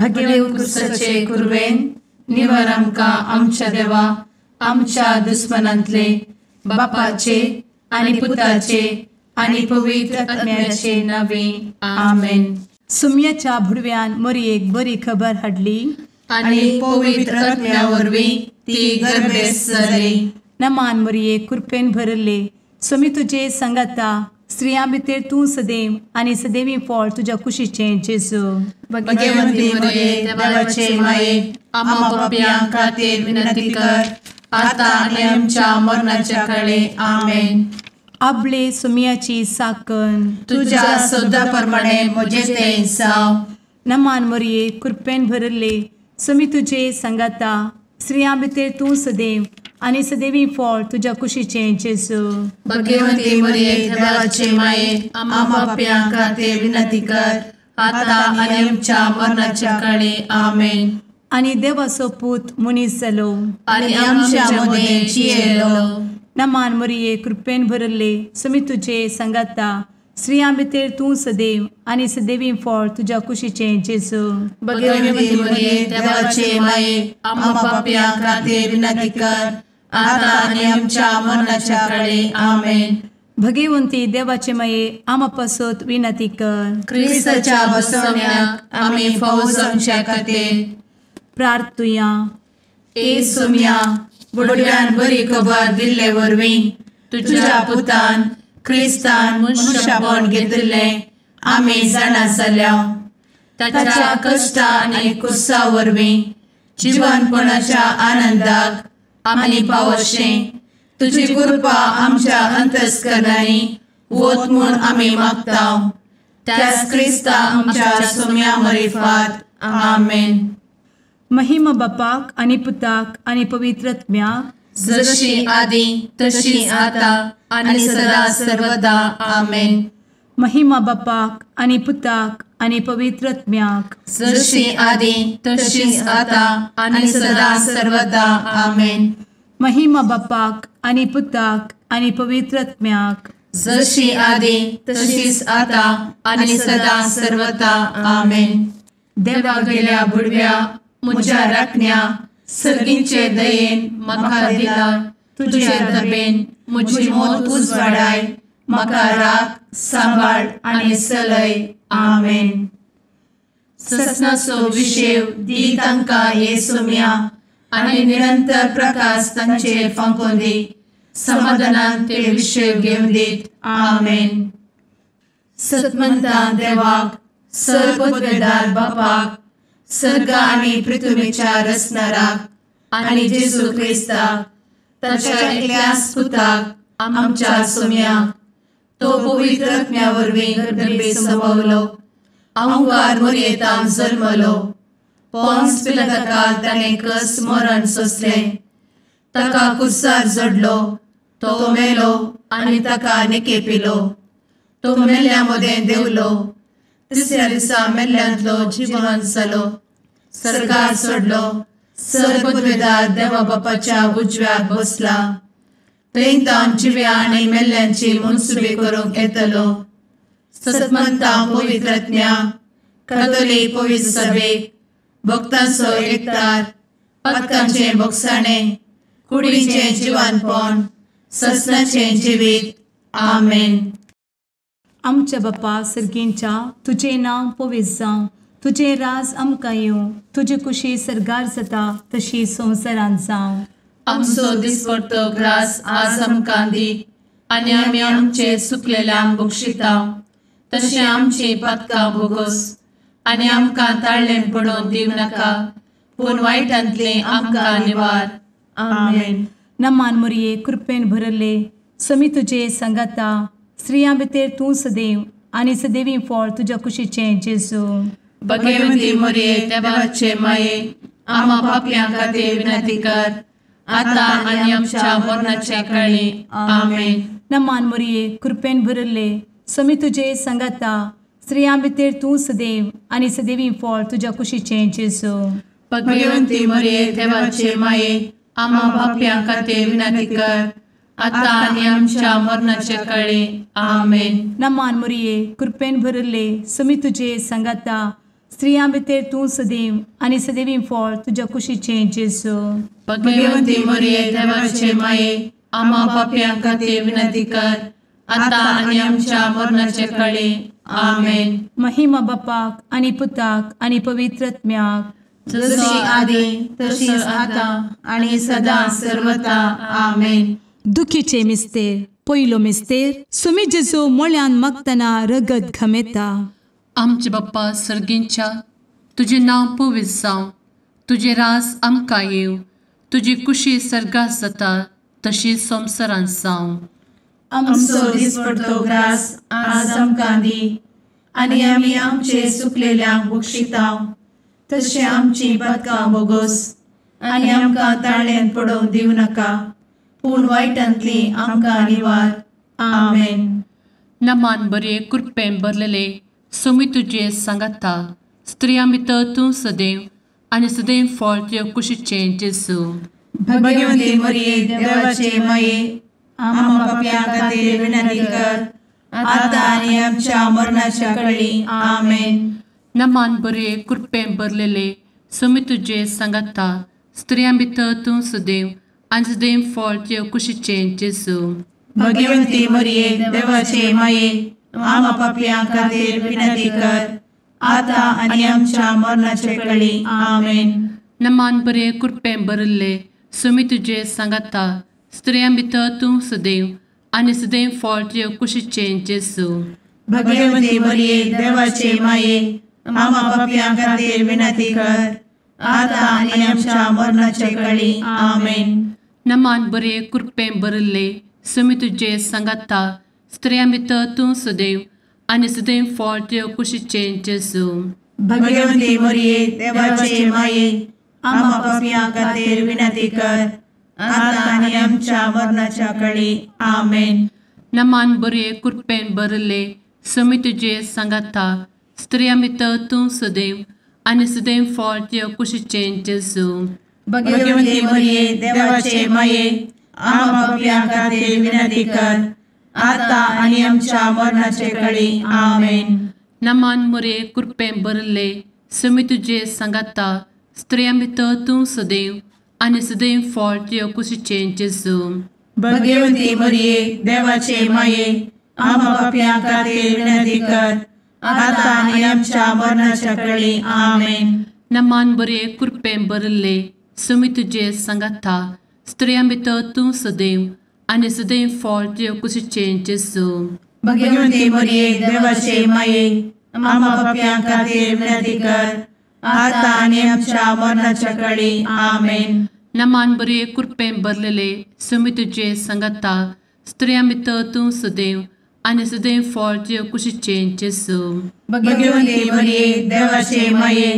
भगेवंत क्रुसाचे कुरवेन निवर आमकां आमच्या देवा आमच्या दुस्मनांतले बापाचे आनी पुताचे आनी पवित्र आत्म्याचे नावे आमेन. सुम्याच्या भुडव्यान मोरयेक बरी खबर हाडली आनी पवित्र आत्म्या वरवीं ती गर्भेस्त जाली. नमान मोरये, कृपेन भरले, स्वामी तुजे संगाता, स्त्रियां भितर तूं सदैव आनी सदैवी फळ तुज्या कुशीचें जेजू. भगवंती मोरये, देवाचे माये, आम्हा पापयां खातीर विनंती कर आता आनी आमच्या मरणाच्या काळे आमेन. आपले सुम्याची साकन तुज्या सदा प्रमाणे म्हजें तें जावं. नमान मोरये, कृपेन भरले, स्वामी तुजे संगाता, स्त्रियां भितर तूं सदैव आनी सदैवी फळ तुज्या कुशीचें जेजू. भगवंती मोरये, देवाचे माये, आम्हा पापयां खातीर विनंती कर आता आनी आमच्या मरणाच्या काळे आमेन. आनी देवाचो पूत मनीस जालो आनी आमच्या मदें जियेलो. नमान मोरये, कृपेन भरले, स्वामी तुजे संगाता, स्त्रियां भितर तूं सदैव आनी सदैवी फळ तुज्या कुशीचें जेजू. भगवंती मोरये, देवाचे माये, आम्हा पापयां खातीर विनंती कर आता आनी आमच्या मरणाच्या काळे आमेन. भगवंती देवाचे माये, आम्हा पासत विनंती कर. क्रिस्ताच्या बसवण्याक आमी फावो जावच्या खातीर प्रार्थुया. ए सुम्या, बुडव्यान बरी खबर दिल्ले वरवीं तुज्या पुतान क्रिस्तान मनुष्यपण घेतिल्लें आमी जाणा जाल्या. ताच्या कश्टा आनी कुर्सा वरवीं जिवनपणाच्या आनंदाक आमी पावशें तुजी कृपा आमच्या अंतस्करणांनी वत म्हूण आमी मागता. त्याच क्रिस्ता आमच्या सुम्या मरिफात आमेन. महिमा बापाक आनी पुताक आनी पवित्र आत्म्याक, जशी आदी तशी आता आनी सदा सर्वदा आमेन. महिमा बापाक आनी पुताक आनी पवित्र आत्म्याक, जशी आदी तशी आता आनी सदा सर्वदा आमेन. महिमा बापाक आनी पुताक आनी पवित्र आत्म्याक, जशी आदी तशीच आता आनी सदा सर्वदा आमेन. देवा गेल्या बुडव्या म्हज्या राखण्या सर्गींचे दयेन म्हाका दिला तुजे दबेन म्हजी मोत उजवाडाय, म्हाका राख सांबाळ आनी चलय आमेन. ससनाचो विशेव दी तांकां हे सुम्या आनी निरंतर प्रकाश तांचेर फांकोवन दी, समाधानान ते विशेव घेवन दीत आमेन. सतमंता देवाक, सर्वपदवेदार बापाक, सर्ग आनी पृथ्वीच्या रचणाराक आनी जेजू क्रिस्ताक ताच्या एकल्याच पुताक आमच्या सुम्याक, तो पवित्र आत्म्या वरवीं गर्भे संभवलो, अहंकार मोरयेतान जल्मलो, पोन्स पिलाताकाल ताणें कस मरण सोंसलें, ताका कुर्सार जडलो, तो मेलो आनी ताका निकेपिलो, तो मेल्ल्या मदें देंवलो, तिसऱ्या दिसा मेल्ल्यांतलो जिवन जालो, सर्गार सोडलो, सर्वपदवेदार देवा बापाच्या उजव्याक बसला, थंय तावन जिव्या आनी मेल्ल्यांची मनसुबी करूंक येतलो. सतमंता पवित्र आत्म्या, कातोलीक पवित्र सभेक, भक्तांचो एकतार, पातकांचें भोगसाणें, कुडीचें जिवानपण, ससनाचें जिवीत आमेन. आमच्या बापा सर्गींच्या, तुजें नांव पवित्र जावं, तुजें राज आमकां येवं, तुजी कुशी सर्गार जाता तशी संवसारांत जावं. आमचो दिसपडतो ग्रास आज आमकां दी आनी आमी आमचे सुकलेल्यांक बक्षिता तशें आमची पातकां भोगोस आनी आमकां ताळ्ळें पडोवन दिवं नाका, पूण वायटांतलें आमकां निवार आमेन. नमान मोरये, कृपेन भरले, स्वामी तुजे संगाता, स्त्रियां भितर तूं सदैव आनी सदैवी फळ तुज्या कुशीचें जेजू. भगवंती मोरये, देवाचे माये, आम्हा पापयां खातीर विनंती कर आता आनी आमच्या मरणाच्या काळी आमेन. नमान मोरये, कृपेन भरले, स्वामी तुजे संगाता, स्त्रियां भितर तूं सदैव आनी सदैवी फळ तुज्या कुशीचें जेजू. भगवंती मोरये, देवाचे माये, आम्हा पापयां खातीर विनंती कर आता आनी आमच्या मरणाच्या काळी आमेन. नमान मोरये, कृपेन भरले, स्वामी तुजे संगाता, स्त्रियां भितर तूं सदैव आनी सदैवी फळ तुज्या कुशीचें जेजू। भगवंती मरिये देवाचे माये, आम्हा पाप्यां खातीर विनंती कर, आतां आनी आमच्या मरणाचे काळी। आमेन। महिमा बापाक आनी पुताक आनी पवित्र आत्म्याक, जशी आदी तशीच आतां आनी सदां सर्वता। आमेन। दुखीचे मिस्तेर। पयलो मिस्तेर, सुमी जेजू मोळ्यान मागतना रगत घमेता। आमचे बाप्पा सर्गींच्या, तुजें नांव पवित्र जावं, तुजें राज आमकां येवं, तुजी कुशी सर्गात जाता तशी संवसारांत जावं। आमचो दिसपडतो ग्रास आज आमकां दी, आनी आमी आमचे सुकलेल्यांक बक्षितांव, तशें आमची पातकां बोगोस, आनी आमकां ताळ्यांत पडोवंक दिवं नाका, पूण वायटांतली आमकां निवार। आमेन। नमान बरे कृपेन भरलेले, सोमी तुजे सांगाता, स्त्रियां भितर तूं सदैव आनी सदैव फळ तुज्या कुशीचें जेजू। भगवंती मरिये देवाचे माये, आम्हा पाप्यां खातीर विनंती कर, आतां आनी आमच्या मरणाच्या काळी। आमेन। नमान बरे कृपेन भरलेले, सोमी तुजे सांगाता, स्त्रियां भितर तूं सदैव आनी सदैव फळ तुज्या कुशीचें जेजू। भगवंती मरिये देवाचे माये, आम्हा पाप्यां खातीर विनंती कर, आतां आनी आमच्या मरणाचे काळी। आमेन। नमान बरे कृपेन भरिल्ले, सोमी तुजे सांगाता, स्त्रियां भितर तूं सदैव आनी सदैव फळ तुज्या कुशीचें जेजू। भगवंती मरिये देवाचे माये, आम्हा पाप्यां खातीर विनंती कर, आतां आनी आमच्या मरणाचे काळी। आमेन। नमान बरे कृपेन भरिल्ले, सोमी तुजे सांगाता, स्त्रियां भितर तूं सदैव आनी सदैव फळ तुज्या कुशीचें जेजू। भगवंती मरिये देवाचे माये, आम्हा पाप्यां खातीर विनंती कर, आतां आनी आमच्या मरणाच्या काळी। आमेन। नमान बरे कृपेन भरिल्ले, सोमी तुजे सांगाता, स्त्रियां भितर तूं सदैव आनी सदैव फळ तुज्या कुशीचें जेजू। भगवंती मरिये देवाचे माये, आम्हा पाप्यां खातीर विनंती कर, आतां आनी आमच्या मरणाचे काळी। आमेन। नमान मरिये कृपेन भरिल्ले, सोमी तुजे सांगाता, स्त्रियां भितर तूं सदैव आनी सदैव फळ तुज्या कुशीचें जेजू। भगवंती मरिये देवाचे माये, आम्हा पाप्यां खातीर विनंती कर, आतां आनी आमच्या मरणाच्या काळी। आमेन। नमान बरे कृपेन भरिल्ले, सोमी तुजे सांगाता, स्त्रियां भितर तूं सदैव आनी सदैव फळ तुज्या कुशीचें जेजू। भगवंती मरिये देवाचे माये, आम्हा पाप्यां खातीर विनंती कर, आतां आनी आमच्या मरणाच्या काळी। आमेन। नमान बरे कृपेन भरलेले, सोमी तुजे सांगाता, स्त्रियां भितर तूं सदैव आनी सदैव फळ तुज्या कुशीचें जेजू। भगवंती मरिये देवाचे माये,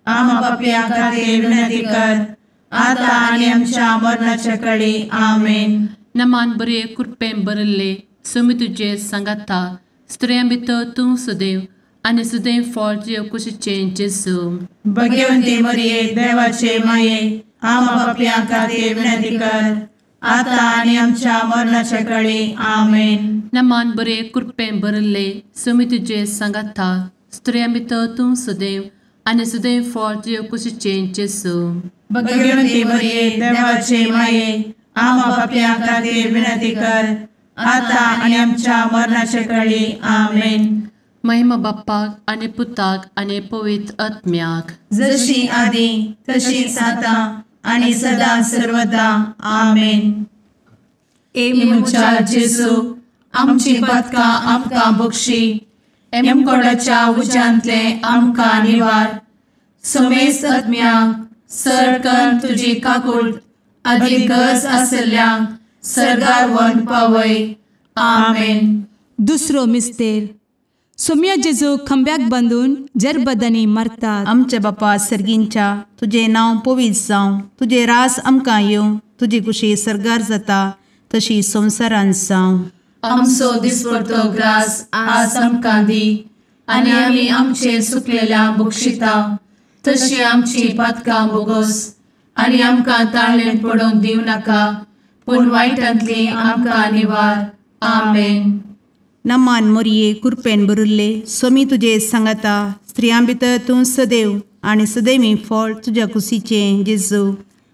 आम्हा पाप्यां खातीर विनंती कर, आतां आनी आमच्या मरणाच्या काळी। आमेन। नमान बरे कृपेन भरिल्ले, सोमी तुजे सांगाता, स्त्रियां भितर तूं सदैव आनी सदैव फळ तुज्या कुशीचें जेजू। भगवंती मरिये देवाचे माये, आम्हा पाप्यां खातीर विनंती कर, आतां आनी आमच्या मरणाच्या काळी। आमेन। नमान बरे कृपेन भरिल्ले, सोमी तुजे सांगाता, स्त्रियां भितर तूं सदैव आनी सदैव फळ तुज्या कुशीचें जेजू। भगवंती मरिये देवाचे माये, आम्हा पाप्यां खातीर विनंती कर, आतां आनी आमच्या मरणाच्या काळी। आमेन। महिमा बाप्पाक आनी पुताक आनी पवित्र आत्म्याक, जशी आदी तशीच आतां आनी सदां सर्वदा। आमेन। ए म्हज्या जेजू, आमची पातकां आमकां बक्षी, एमकोडाच्या उज्यांतले आमकां निवार, समेस्त आत्म्यांक सर कर तुजी काकूट आदी गरज आसल्ल्यांक सर्गार व्हरून पावय। आमेन। दुसरो मिस्तेर, सोम्या जेजू खांब्याक बांदून जरबदांनी मारतात। आमच्या बापा सर्गींच्या, तुजें नांव पवित्र जावं, तुजें राज आमकां येवं, तुजी कुशी सर्गार जाता तशी संवसारांत जावं। आमचो दिसपडतो ग्रास आज आमकां दी, आनी आमी आमचे सुकलेल्यांक बक्षिता, तशी आमची पातकां बोगोस, आनी आमकां ताळ्ळेंत पडोवंक दिवं नाका, पूण वायटांतली आमकां निवार। आमेन। नमान मोरये कृपेन भरिल्ले, स्वामी तुजे सांगाता, स्त्रियां भितर तूं सदैव आनी सदैवी फळ तुज्या कुशीचें जेजू।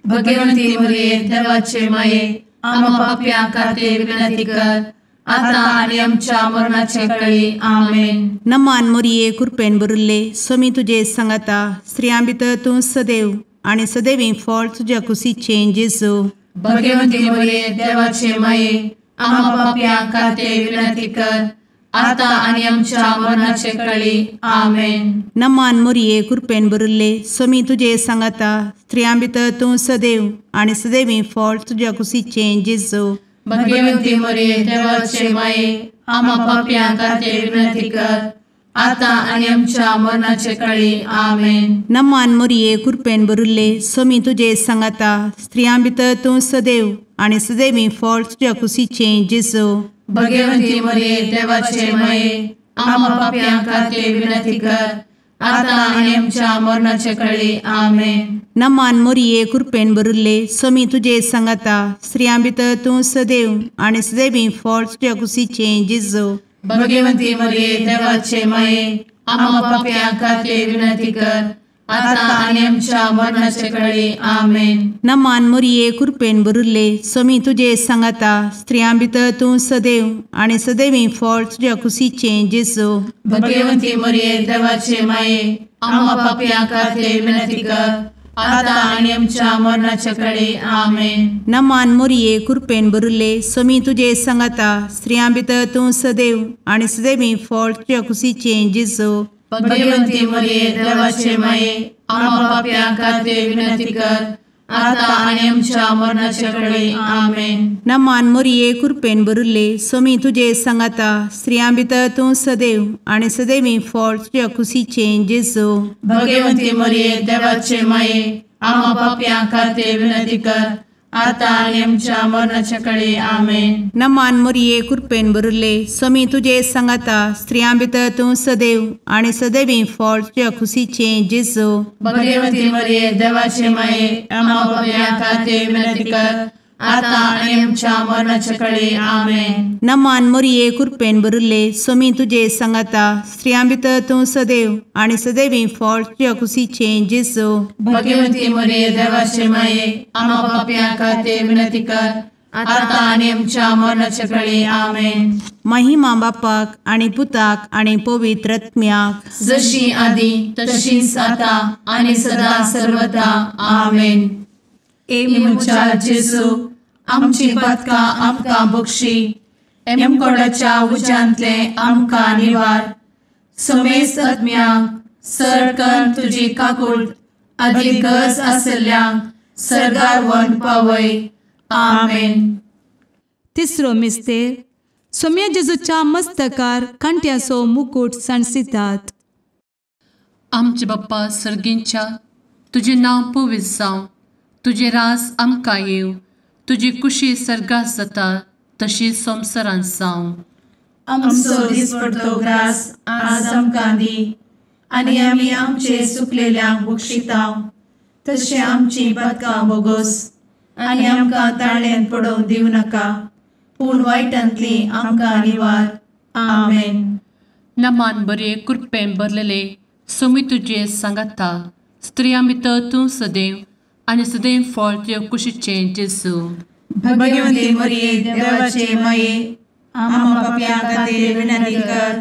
भगवंती मरिये देवाचे माये आम्हा पाप्यां खातीर विनंती कर आता आनी आमच्या मरणाचे वेळी। आमेन। नमान मोरये कृपेन भरिल्ले स्वामी तुजे सांगाता स्त्रियां भितर तूं सदैव आनी सदैवी फळ तुज्या कुशीचें जेजू। भगवंती मरिये देवाचे माये आम्हा पाप्यां खातीर विनंती कर आता आनी आमच्या मरणाचे वेळी। आमेन। नमान मोरये कृपेन भरिल्ले स्वामी तुजे सांगाता स्त्रियां भितर तूं सदैव आनी सदैवी फळ तुज्या कुशीचें जेजू। भगवंती मरिये देवाचे माये आम्हा पाप्यां खातीर विनंती कर आता आनी आमच्या मरणाचे वेळी। आमेन। नमान मोरये कृपेन भरिल्ले स्वामी तुजे सांगाता स्त्रियां भितर तूं सदैव आनी सदैवी फळ तुज्या कुशीचें जेजू। भगवंती मरिये देवाचे माये आम्हा पाप्यां खातीर विनंती कर आता आनी आमच्या मरणाचे वेळी। आमेन। नमान मोरये कृपेन भरिल्ले स्वामी तुजे सांगाता स्त्रियां भितर तूं सदैव आनी सदैवी फळ तुज्या कुशीचें जेजू। भगवंती मरिये देवाचे माये आम्हा पाप्यां खातीर विनंती कर आता आनी आमच्या मरणाचे वेळी। आमेन। नमान मोरये कृपेन भरिल्ले स्वामी तुजे सांगाता स्त्रियां भितर तूं सदैव आनी सदैवी फळ तुज्या कुशीचें जेजू। भगवंती मरिये देवाचे माये आम्हा पाप्यां खातीर विनंती कर आता आनी आमच्या मरणाचे वेळी। आमेन। नमान मोरये कृपेन भरिल्ले स्वामी तुजे सांगाता स्त्रियां भितर तूं सदैव आनी सदैवी फळ तुज्या कुशीचें जेजू। भगवंती मरिये देवाचे माये आम्हा पाप्यां खातीर विनंती कर आता आनी आमच्या मरणाचे वेळी। आमेन। नमान मोरये कृपेन भरिल्ले स्वामी तुजे सांगाता स्त्रियां भितर तूं सदैव आनी सदैवी फळ तुज्या कुशीचें जेजू। भगवंती मरिये देवाचे माये आम्हा पाप्यां खातीर विनंती कर आता आनी आमच्या मरणाचे वेळी। आमेन। नमान मोरये कृपेन भरिल्ले स्वामी तुजे सांगाता स्त्रियां भितर तूं सदैव आनी सदैवी फळ तुज्या कुशीचें जेजू। भगवंती मरिये देवाचे माये आम्हा पाप्यां खातीर विनंती कर आता आनी आमच्या मरणाचे वेळी। आमेन। नमान मोरये कृपेन भरिल्ले स्वामी तुजे सांगाता स्त्रियां भितर तूं सदैव आनी सदैवी फळ तुज्या कुशीचें जेजू। भगवंती मरिये देवाचे माये आम्हा पाप्यां खातीर विनंती कर आता आनी आमच्या मरणाचे वेळी। आमेन। महिमा बापाक आनी पुताक आनी पवित्र आत्म्याक जशी आदी तशीच आता आनी सदा सर्वदा। आमेन। ए म्हज्या जेजू आमची पातकां आमकां बक्षी एमकोडाच्या उज्यांतले आमकां निवार समेस्त आत्म्यांक सरकन तुजी काकूट आदी गरज आशिल्ल्यांक सर्गार व्हरून पावय। आमेन। तिसरो मिस्तेर सोम्या जेजूच्या मस्तकार कांट्याचो मुकूट सांडसितात। आमचे बाप्पा सर्गींच्या तुजें नांव पवित्र जावं, तुजें राज आमकां येवं, तुजी कुशी सर्गात जाता तशी संवसारांत जावं। आमचो दिसपडतो ग्रास आज आमकां दी आनी आमी आमचे सुकलेल्यांक बक्षिता तशें आमची पातकां बोगोस आनी आमकां ताळ्यांत पडोवंक दिवं नाका पूण वायटांतली आमकां निवार। आमेन। नमान बरे कृपेन भरलेले स्वामी तुजे सांगाता स्त्रियां भितर तूं सदैव आनी सदैव फळ तुज्या कुशीचें जेजू। भगवंती मरिये देवाचे माये आम्हा पाप्यां खातीर विनंती कर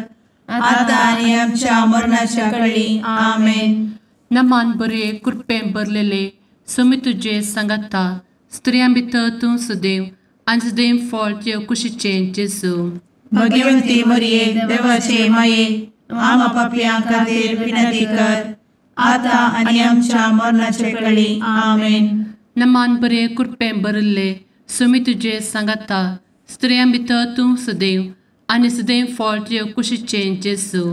आता आनी आमच्या मरणाच्या वेळी। आमेन। नमान बरे कृपेन भरलेले स्वामी तुजे सांगाता स्त्रियां भितर तूं सदैव आनी सदैव फळ तुज्या कुशीचें जेजू। भगवंती मरिये देवाचे माये आम्हा पाप्यां खातीर विनंती कर आता आनी आमच्या मरणाचे वेळी। आमेन। नमान बरे कृपेन भरिल्ले स्वामी तुजे सांगाता स्त्रियां भितर तूं सदैव आनी सदैव फळ तुज्या कुशीचें जेजू।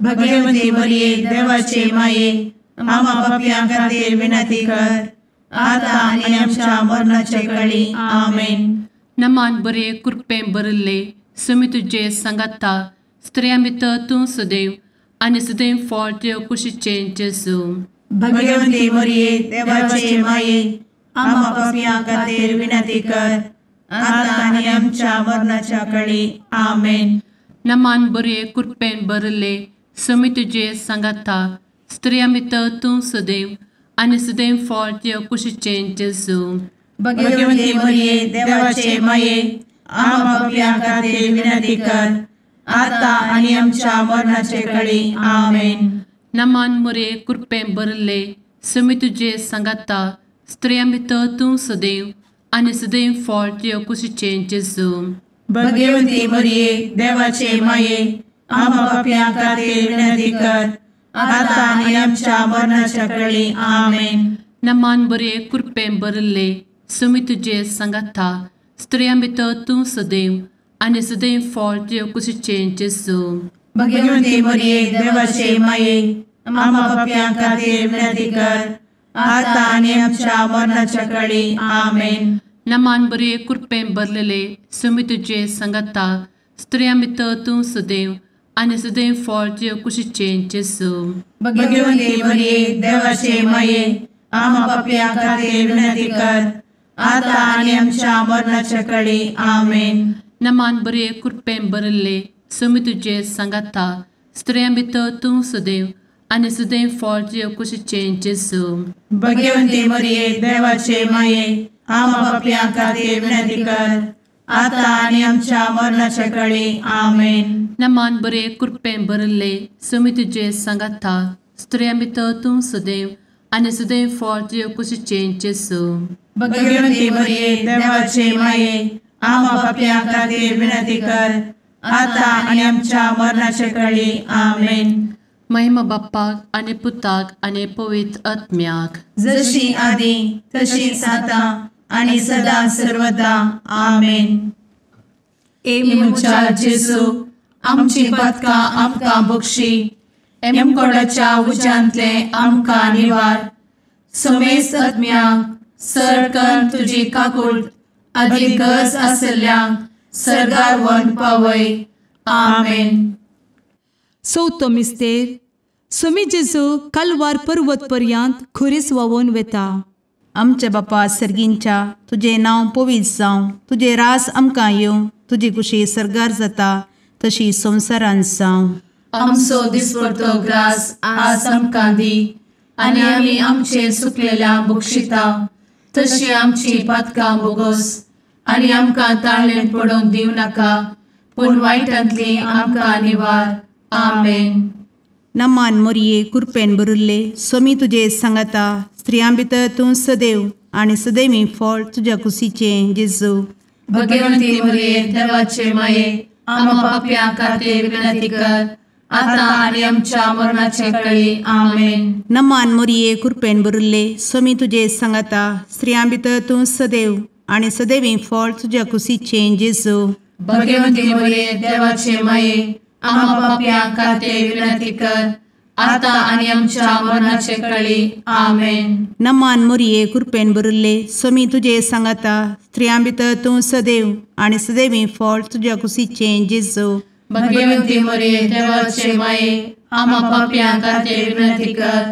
भगवंती मरिये देवाचे माये आम्हा पाप्यां खातीर विनंती कर आता आनी आमच्या मरणाचे वेळी। आमेन। नमान बरे कृपेन भरिल्ले स्वामी तुजे सांगाता स्त्रियां भितर तूं सदैव आनी सदैव फळ तुज्या कुशीचें जेजू। भगवंती मरिये देवाचे माये आम्हा पाप्यां खातीर विनंती कर आता आनी आमच्या मरणाच्या वेळी। आमेन। नमान बरे कृपेन भरिल्ले समी तुजे सांगाता स्त्रियां भितर तूं सदैव आनी सदैव फळ तुज्या कुशीचें जेजू. भगवती मरिये देवाचे माये आम्हा पाप्यां खातीर विनंती कर आता आनी आमच्या मरणाचे कळी. आमेन. नमान मोरये कृपेन भरिल्ले समी तुजे सांगाता स्त्रियां भितर तूं सदैव आनी सदैव फळ तुज्या कुशीचें जेजू. भगवती मरिये देवाचे माये आम्हा पाप्यां खातीर विनंती कर आता आनी आमच्या मरणाच्या कळी. आमेन. नमान बरे कृपेन भरिल्ले समी तुजे सांगाता स्त्रियां भितर तूं सदैव आनी सदैव फळ तुज्या कुशीचें जेजू. भगवती मरिये देवाचे माये आम्हा पाप्यां खातीर विनंती कर आता आनी आमच्या मरणाच्या कळी. आमेन. नमान बरे कृपेन भरलेले समी तुजे सांगाता स्त्रियां भितर तूं सदैव आनी सदैव फळ तुज्या कुशीचें जेजू. भगवती मरिये देवाचे माये आम्हा पाप्यां खातीर विनंती कर आता आनी आमच्या मरणाच्या कळी. आमेन. नमान बरे कृपेन भरिल्ले समी तुजे सांगाता स्त्रियां भितर तूं सदैव आनी सदैव फळ तुज्या कुशीचें जेजू. भगवती मरिये देवाचे माये आम्हा पाप्यां खातीर विनंती कर आता आनी आमच्या मरणाच्या कळी. आमेन. नमान बरे कृपेन भरिल्ले समी तुजे सांगाता स्त्रियां भितर तूं सदैव आनी सदैव फळ तुज्या कुशीचें जेजू. भगवती मरिये देवाचे माये आम्हा पाप्यां खातीर विनंती कर आता आनी आमच्या मरणाच्या कळी. आमेन. महिमा बाप्पाक आनी पुताक आनी पवित्र आत्म्याक, जशी आदी तशीच आता आनी सदा सर्वदा. आमेन. ए म्हज्या जेजू आमची पातकां आमकां बक्षी, एमकोडाच्या उज्यांतले आमकां निवार, समेस्त आत्म्यांक सरकन तुजी काकूट आदी गरज आशिल्ल्यांक सर्गार व्हरून पावय. आमेन. चवथो मिस्तेर स्वामी जेजू कालवार पर्वत पर्यंत खुरीस व्हांवून वेता. आमच्या बापा सर्गींच्या तुजें नांव पवित्र जावं, तुजें राज आमकां येवं, तुजी कुशी सर्गार जाता तशी संवसारांत जावं. आमचो दिसपडतो ग्रास आज आमकां दी आनी आमी आमचे सुकलेल्या बक्षिता तशी आमची पातकां बोगोस आनी आमकां ताळेन पडोवंक दिवं नाका, पूण वायटांतली आमकां निवार. आमेन. नमान मोरये कृपेन भरिल्ले स्वामी तुजे सांगाता स्त्रियां भितर तूं सदैव आनी सदैवी फळ तुज्या कुशीचें जेजू. भगवती मोरये देवाचे माये आम्हा पाप्यां खातीर विनंती कर आता आनी आमच्या मरणाचे कळी. आमेन. नमान मोरये कृपेन भरिल्ले स्वामी तुजे सांगाता स्त्रियां भितर तूं सदैव आनी सदैवी फळ तुज्या कुशीचें जेजू. भगवती मोरये देवाचे माये आम्हा पाप्यां खातीर विनंती कर आता आनी आमच्या मरणाचे कळी. आमेन. नमान मोरये कृपेन भरिल्ले स्वामी तुजे सांगाता स्त्रियां भितर तूं सदैव आनी सदैवी फळ तुज्या कुशीचें जेजू. भगवती मोरये देवाचे माये आम्हा पाप्यां खातीर विनंती कर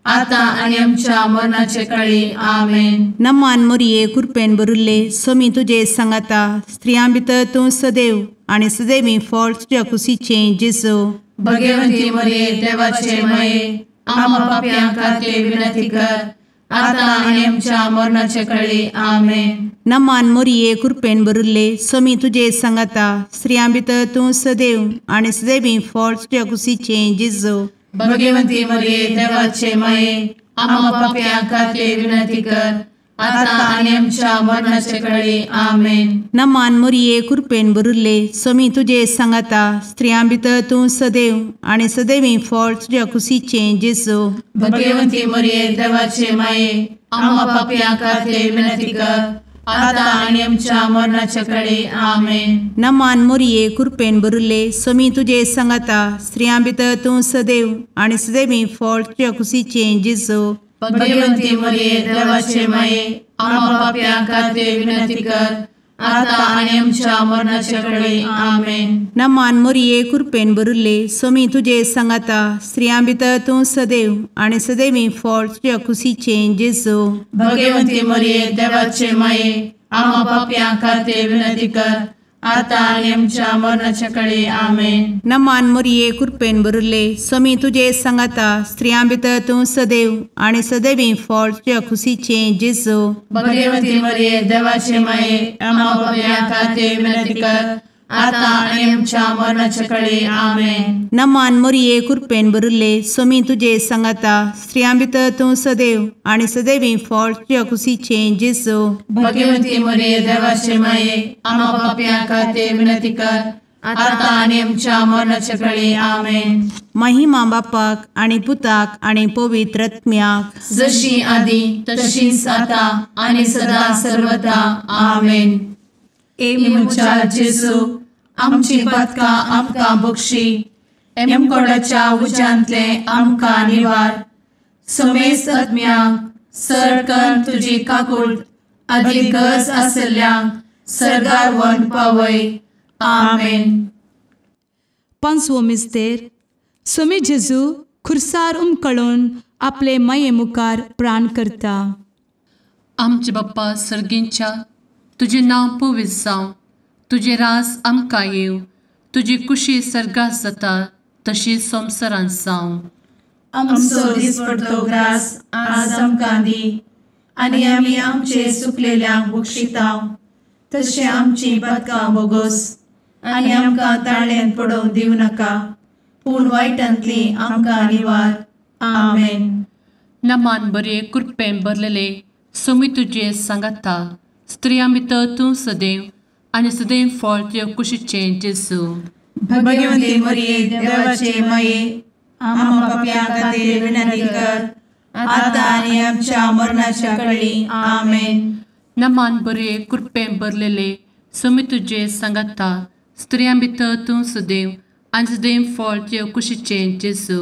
आता आनी आमच्या मरणाचे कळी. आमेन. नमान मोरये कृपेन भरिल्ले स्वामी तुजे सांगाता स्त्रियां भितर तूं सदैव आनी सदैवी फळ तुज्या कुशीचें जेजू. भगवती मोरये देवाचे माये आम्हा पाप्यां खातीर विनंती कर आता आनी आमच्या मरणाचे कळी. आमेन. नमान मोरये कृपेन भरिल्ले स्वामी तुजे सांगाता स्त्रियां भितर तूं सदैव आनी सदैवी फळ तुज्या कुशीचें जेजू. भगवती मोरये देवाचे माये आम्हा पाप्यां खातीर विनंती कर आता आनी आमच्या मरणाचे कळी. आमेन. नमान मोरये कृपेन भरिल्ले स्वामी तुजे सांगाता स्त्रियां भितर तूं सदैव आनी सदैवी फळ तुज्या कुशीचें जेजू. भगवती मोरये देवाचे माये आम्हा पाप्यां खातीर विनंती कर आता आनी आमच्या मरणाचे कळी. आमेन. नमान मोरये कृपेन भरिल्ले स्वामी तुजे सांगाता स्त्रियां भितर तूं सदैव आनी सदैवी फळ तुज्या कुशीचें जेजू. भगवती मोरये देवाचे माये आम्हा पाप्यां खातीर विनंती कर आता आनी आमच्या मरणाचे कळी. आमेन. नमान मोरये कृपेन भरिल्ले स्वामी तुजे सांगाता स्त्रियां भितर तूं सदैव आनी सदैवी फळ तुज्या कुशीचें जेजू. भगवती मोरये देवाचे माये आम्हा पाप्यां खातीर विनंती कर आतां आनी आमच्या मरणाच्या कळे. आमेन. नमान मोरये कृपेन भरिल्ले, स्वामी तुजे सांगाता, स्त्रियां भितर तूं सदैव आनी सदैवी फळ तुज्या खुशीचें जेजू. भगवती मरिये देवाचे माये, आम्हा पाप्यां खातीर विनंती कर, आतां आनी आमच्या मरणाच्या कळे. आमेन. नमान मोरये कृपेन भरिल्ले, स्वामी तुजे सांगाता, स्त्रियां भितर तूं सदैव आनी सदैवी फळ तुज्या खुशीचें जेजू. भगवती मरिये देवाचे माये, आम्हा पाप्यां खातीर विनंती कर, आतां आनी आमच्या मरणाच्या कळे. आमेन. महिमा बापाक आनी पुताक आनी पवित्र आत्म्याक, जशी आदी तशीच आतां आनी सदा सर्वदा. आमेन. ए म्हज्या जेजू, आमची पातकां आमकां बक्षी, एमकोडाच्या उज्यांतले आमकां निवार, समेस्त आत्म्यांक सरकन तुजी काकूट आदी गरज आसल्ल्यांक सर्गार व्हरून पावय. आमेन. पांचवो मिस्तेर. स्वामी जेजू खुर्सार उमकळून आपले माये मुखार प्राण करता. आमचे बाप्पा सर्गींच्या, तुजें नांव पवित्र जावं, तुजें राज आमकां येवं, तुजी कुशी सर्गात जाता तशी संवसारांत जावं. आमचो दिसपडतो ग्रास आज आमकां दी, आनी आमी आमचे सुकलेल्यांक बक्षितांव, तशें आमची पातकां बोगोस, आनी आमकां ताळ्यांत पडोवंक दिवं नाका, पूण वायटांतली आमकां निवार. आमेन. नमान बरे कृपेन भरलेले, स्वामी तुजे सांगाता, स्त्रियां भितर तूं सदैव आनी सदैव फळ तुज्या कुशीचें जेजू. भगवती मरिये देवाचे माये, आम्हा पाप्यां खातीर विनंती कर, आतां आनी आमच्या मरणाच्या कळी. आमेन. नमान बरे कृपेन भरलेले, स्वामी तुजे सांगाता, स्त्रियां भितर तूं सदैव आनी सदैव फळ तुज्या कुशीचें जेजू.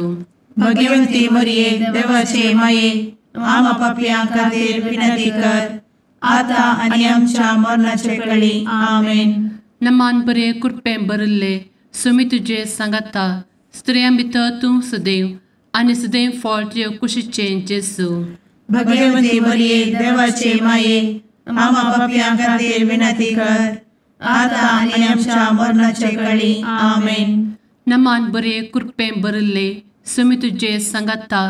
भगवती मरिये देवाचे माये, आम्हा पाप्यां खातीर विनंती कर, आतां आनी आमच्या मरणाचे कळी. आमेन. नमान बरे कृपेन भरिल्ले, स्वामी तुजे सांगाता, स्त्रियां भितर तूं सदैव आनी सदैव फळ तुज्या कुशीचें जेजू. भगवती मरिये देवाचे माये, आम्हा पाप्यां खातीर विनंती कर, आतां आनी आमच्या मरणाचे कळी. आमेन. नमान बरे कृपेन भरिल्ले, स्वामी तुजे सांगाता,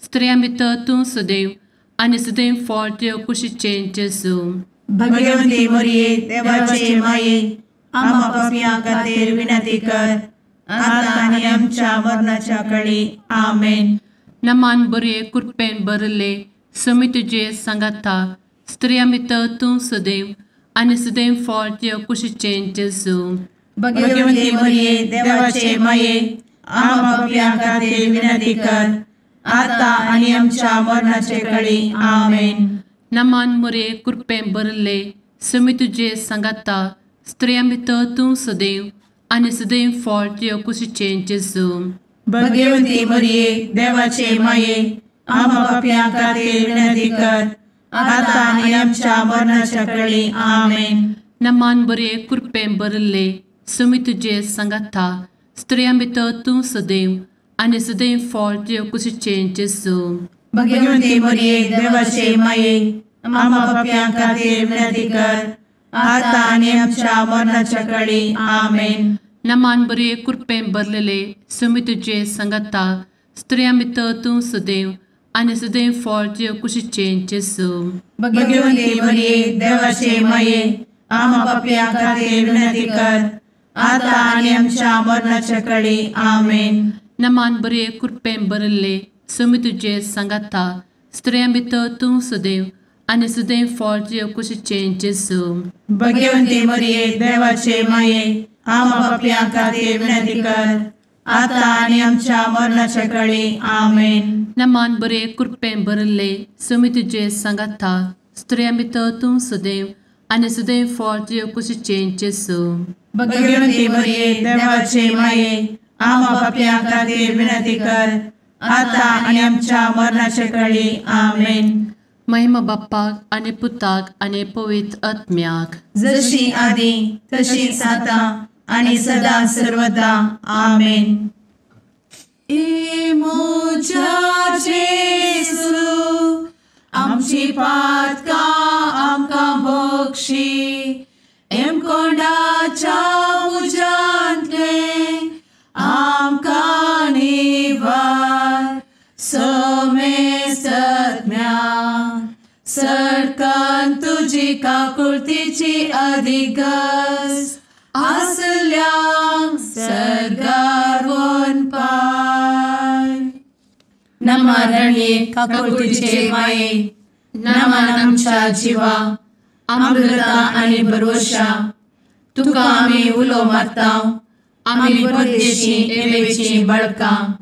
स्त्रियां भितर तूं सदैव आनी सदैव फळ तुज्या कुशीचें जेजू. भगवती मरिये देवाचे माये, आम्हा पाप्यां खातीर विनंती कर, आतां आनी आमच्या मरणाच्या कळी. आमेन. नमान बरे कृपेन भरिल्ले, स्वामी तुजे सांगाता, स्त्रियां भितर तूं सदैव आनी सदैव फळ तुज्या कुशीचें जेजू. भगवती मरिये देवाचे माये, आम्हा पाप्यां खातीर विनंती कर, आतां आनी आमच्या मरणाचे कळी. आमेन. नमान मरिये कृपेन भरिल्ले, स्वामी तुजे सांगाता, स्त्रियां भितर तूं सदैव आनी सदैव फळ तुज्या कुशीचें जेजू. भगवती मरिये देवाचे माये, आम्हा पाप्यां खातीर विनंती कर, आतां आनी आमच्या मरणाच्या कळी. आमेन. नमान बरे कृपेन भरिल्ले, स्वामी तुजे सांगाता, स्त्रियां भितर तूं सदैव आनी सदैव फळ तुज्या कुशीचें जेजू. भगवती मरिये देवाचे माये, आम्हा पाप्यां खातीर विनंती कर, आतां आनी आमच्या मरणाच्या कळी. आमेन. नमान बरे कृपेन भरलेले, स्वामी तुजे सांगाता, स्त्रियां भितर तूं सदैव आनी सदैव फळ तुज्या कुशीचें जेजू. भगवती मरिये देवाचे माये, आम्हा पाप्यां खातीर विनंती कर, आतां आनी आमच्या मरणाच्या कळी. आमेन. नमान बरे कृपेन भरिल्ले, स्वामी तुजे सांगाता, स्त्रियां भितर तूं सदैव आनी सदैव फळ तुज्या कुशीचें जेजू. भगवती मरिये देवाचे माये, आम्हा पाप्यां खातीर विनंती कर, आतां आनी आमच्या मरणाच्या कळी. आमेन. नमान बरे कृपेन भरिल्ले, स्वामी तुजे सांगाता, स्त्रियां भितर तूं सदैव आनी सदैव फळ तुज्या कुशीचें जेजू. भगवती मरिये देवाचे माये, आम्हा पाप्यां खातीर विनंती कर, आतां आनी आमच्या मरणाच्या कळी. आमेन. महिमा बाप्पाक आनी पुताक आनी पवित्र आत्म्याक, जशी आदी तशीच आतां आनी सदा सर्वदा. आमेन. ए म्हज्या जेजू, आमची पातकां आमकां बक्षी, एमकोंडाच्या कारण तुजी काकुळतीची अधिगस आसल्यांक सर्गार वनपाय. नमा रणये काकुळतीचे माये, नमन आमच्या जिवा, अमृता आनी भरवशा, तुका आमी उलो मारता, आमी परदेशी एवेची बळकां,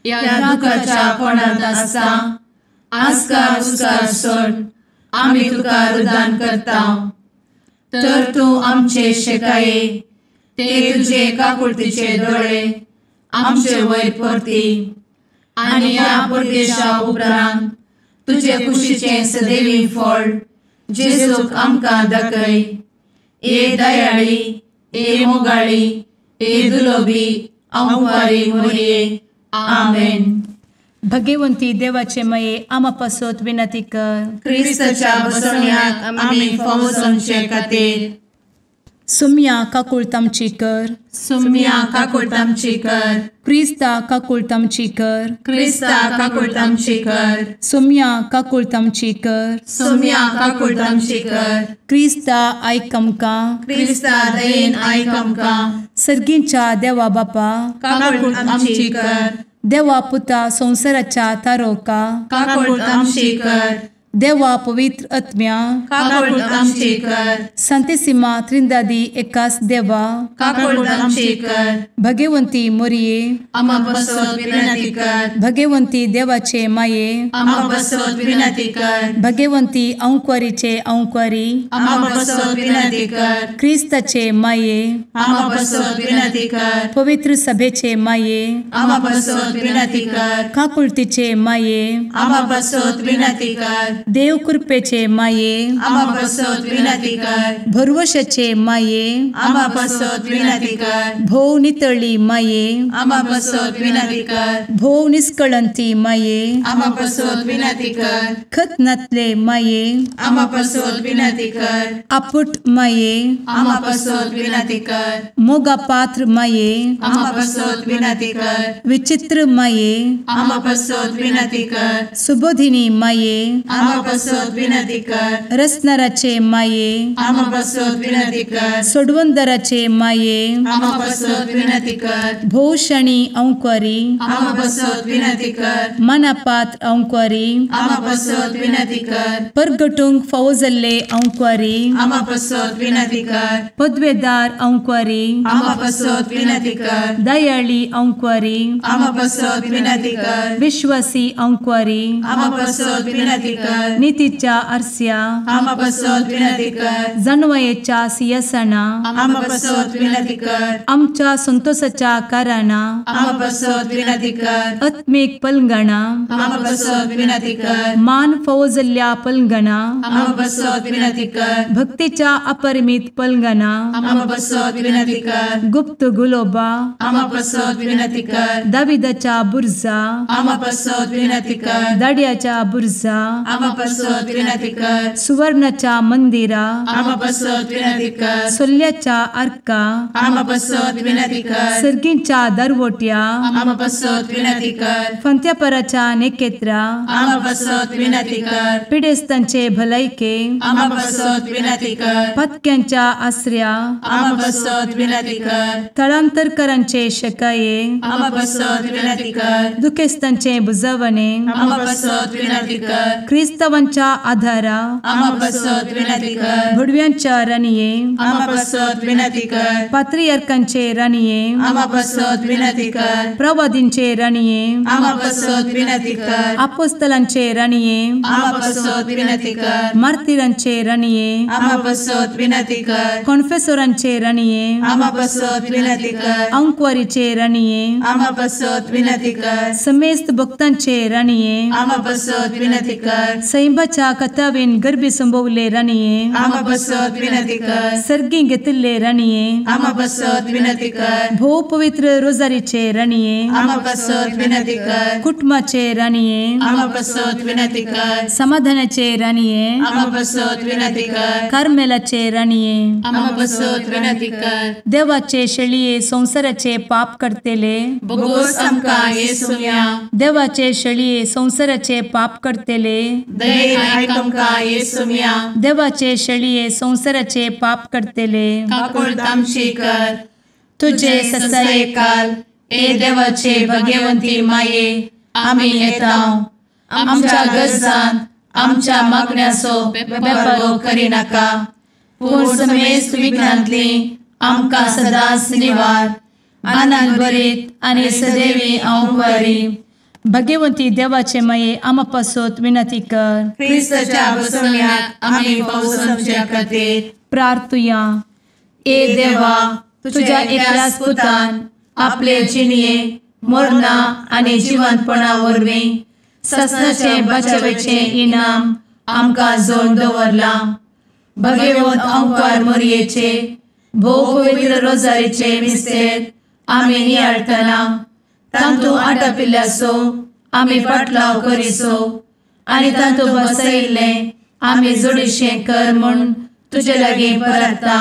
ह्या दुखाच्या कोणांत आसता आस्कार उस्कार सोड आमी तुका रुदान करता. तर तूं आमचे शेकाये ते तुजे काकुळतीचे दोळे आमचे वयर परती आनी ह्या परदेशा उपरांत तुजे कुशीचें सदैवी फळ जेजूक आमकां दाखय. ए दयाळी, ए मोगाळी, ए दुलोबी अंवारी मोरये. आमेन. भगवंती देवाचे मये आमा पासत विनंती कर. क्रिस्ताच्या बसवण्याक आमी फावो जावचे खातीर. सुम्या काकुळतामची कर. सुम्या काकुळतामची कर. क्रिस्ता काकुळतामची कर. क्रिस्ता काकुळतामची कर. सुम्या काकुळतामची कर. सुम्या काकुळतामची कर. क्रिस्ता आयक आमकां. क्रिस्ता दयेन आयक आमकां. सर्गींच्या देवा बापा काकुळतामची कर. देवा पुता संवसाराच्या तारोका काकुळतामची कर. देवा पवित्र आत्म्या काकुळतामची कर. संतेसिमा त्रिंदादी एकास देवा काकुळतामची कर. भगवंती मोरये आमा पासत विनंती कर. भगवंती देवाचे माये आमा पासत विनंती कर. भगवंती अंकुरीचे अंकुरी आमा पासत विनंती कर. क्रिस्ताचे माये आमा पासत विनंती कर. पवित्र सभेचे माये आमा पासत विनंती कर. काकुळतीचे माये आमा पासत विनंती कर. देव कृपेचे माये आमा पासत विनंती कर. भरवशाचे माये आमा पासत विनंती कर. भोव नितळी माये आमा पासत विनंती कर. भोव निष्कळंती माये आमा पासत विनंती कर. खतनातले माये आमा पासत विनंती कर. आपुट माये आमा पासत विनंती कर. मोगा पात्र माये आमा पासत विनंती कर. विचित्र माये आमा पासत विनंती कर. सुबोधिनी माये आमा पासत विनंती कर. रसनाराचे माये आमा पासत विनंती कर. सोडवंदराचे माये आमा पासत विनंती कर. भोवशणी अंकुरी आमा पासत विनंती कर. मनापात्र अंकुरी आमा पासत विनंती कर. परगटूंक फावो जाल्ले अंकुरी आमा पासत विनंती कर. पदवेदार अंकुरी आमा पासत विनंती कर. दयाळी अंकुरी आमा पासत विनंती कर. विश्वासी अंकुरी आमा पासत विनंती कर. नितीच्या आरस्या आमा पासत विनंती कर. जानवयेच्या सिंहासना आमा पासत विनंती कर. आमच्या संतोषाच्या कारणा आमा पासत विनंती कर. आत्मीक पलंगणा आमा पासत विनंती कर. मान फावो जाल्ल्या पलंगणा आमा पासत विनंती कर. भक्तीच्या अपरिमित पलंगणा आमा पासत विनंती कर. गुप्त गुलोबा आमा पासत विनंती कर. दाविदाच्या बुर्जा आमा पासत विनंती कर. दाड्याच्या बुर्जा आमा पासत विनंती कर. सुवर्णाच्या मंदिरा आमा पासत विनंती कर. सोल्ल्याच्या आर्का आमा पासत विनंती कर. सर्गींच्या दरवट्या आमा पासत विनंती कर. फंत्यापराच्या नेकेत्रा आमा पासत विनंती कर. पिडेस्तांचे भलायके आमा पासत विनंती कर. पत्क्यांच्या आसऱ्या आमा पासत विनंती कर. थळांतरकरांचे शकाये आमा पासत विनंती कर. दुखेस्तांचे बुजवणे आमा पासत विनंती कर. क्रिस्तावांच्या आधारा आमा पासत विनंती कर. भुडव्यांच्या राणये आमा पासत विनंती कर. पात्रियार्कांचे राणये आमा पासत विनंती कर. प्रवादींचे राणये आमा पासत विनंती कर. अपोस्तलांचे राणये आमा पासत विनंती कर. मार्तिरांचे राणये आमा पासत विनंती कर. कॉन्फेसोरांचे राणये आमा पासत विनंती कर. अंकुवारीचे राणये आमा पासत विनंती कर. समेस्त भक्तांचे राणये आमा पासत विनंती कर. सैंबाच्या कथावेन गर्भी संभवले राणये आमा पासत विनंती कर. सर्गी घेतिल्ले राणये आमा पासत विनंती कर. भोव पवित्र रोजारीचे राणये आमा पासत विनंती कर. कुटुंबाचे राणये आमा पासत विनंती कर. समाधानाचे राणये आमा पासत विनंती कर. कार्मेलाचे राणये आमा पासत विनंती कर. देवाचे शेळये संवसाराचे पाप करतेले बोगोस आमकां येसुम्या देवाचे शेळये संवसाराचे पाप करतेले दयेन आयक आमकां येसुम्या. देवाचे शेळये संवसाराचे पाप करतले काकूळत आमची कर. तुजे ससायेकाल ए देवाचे भगवंती माये आमी येता आमच्या गरजान आमच्या मागण्याचो बेपारो करिनाका पूण समेस्त विघ्नांतली आमकां सदांच निवार. आनंद भरीत आनी सदैवी हांव भगवंती देवाचे माये आमा पासत विनंती कर. क्रिस्ताच्या बसवण्याक आमी फावो समच्या खातीर प्रार्थुया. ए देवा, तुझ्या एकल्याच पुतान आपले जिणये मरणा आनी जिवंतपणा वरवीं ससनाचे बचावेचे इनाम आमकां जोडून दवरलां. भगवंत ओंकार मोरयेचे भोव पवित्र रोजारीचे मिस्तेर आमी नियाळटना तांतू आटापिल्ल्याचो आमी पाटलाव करिसो आनी तांतू बसयिल्लें आमी जोडीशें कर म्हूण तुजे लागीं परता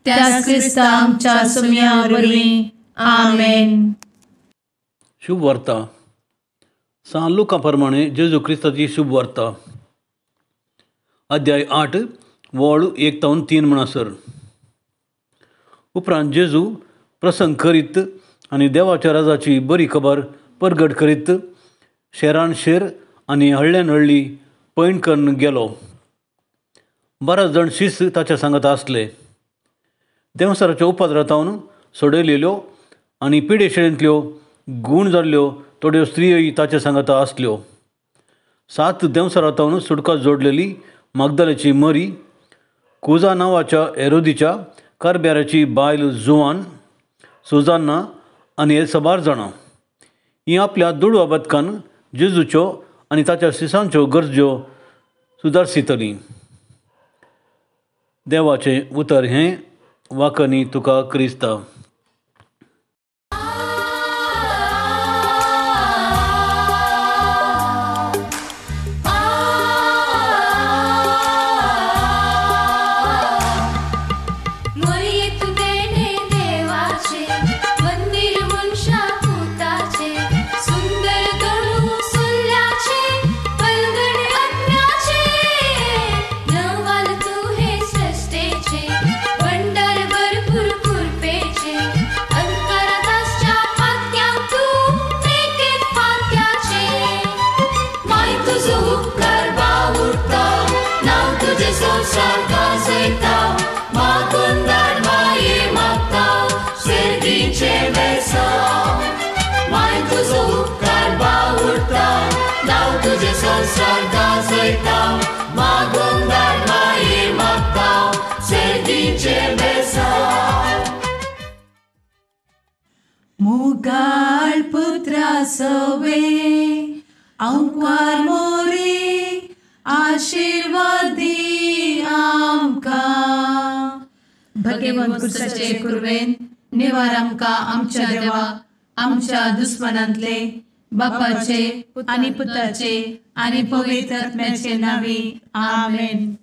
त्याच क्रिस्ता आमच्या सुम्या वरवीं. आमेन. शुभ वार्ता सान लुका प्रमाणे जेजू क्रिस्ताची शुभ वार्ता, अध्याय 8 वळ 1 तावन 3 म्हणसर. उपरांत जेजू प्रसंग करीत आनी देवाच्या राजाची बरी खबर परगट करीत शेरान शेर आनी हळ्ळ्यान हळ्ळी पैण करून गेलो. 12 जाण शिस्त ताच्या सांगात आसले. देंवसाराच्या उपद्रातावन सोडयलेल्यो आनी पिडेशेंतल्यो गूण जाल्ल्यो थोड्यो स्त्रियोय ताच्या सांगाता आसल्यो. 7 देंवसारातावन सुटका जोडलेली मागदाल्याची मरी, कुजा नांवाच्या एरोदीच्या कारब्याराची बायल जुवान, सुजान्ना आनी हे सबार जाणां हीं आपल्या दुडवा बदकान जेजूच्यो आनी ताच्या शिसांच्यो गरज्यो सुदारसितलीं. देवाचें उतर हें वाकनी तुका क्रिस्ता. मुगाळ पुत्रा सवे अंकार मोरी आशीर्वादी आमकां. भगवंत कुर्साचे कुर्वेन निवार आमकां आमच्या देवा आमच्या दुस्मनांतले बापाचे आनी पुताचे आनी पवित्र आत्म्याचे नांवी. आमेन.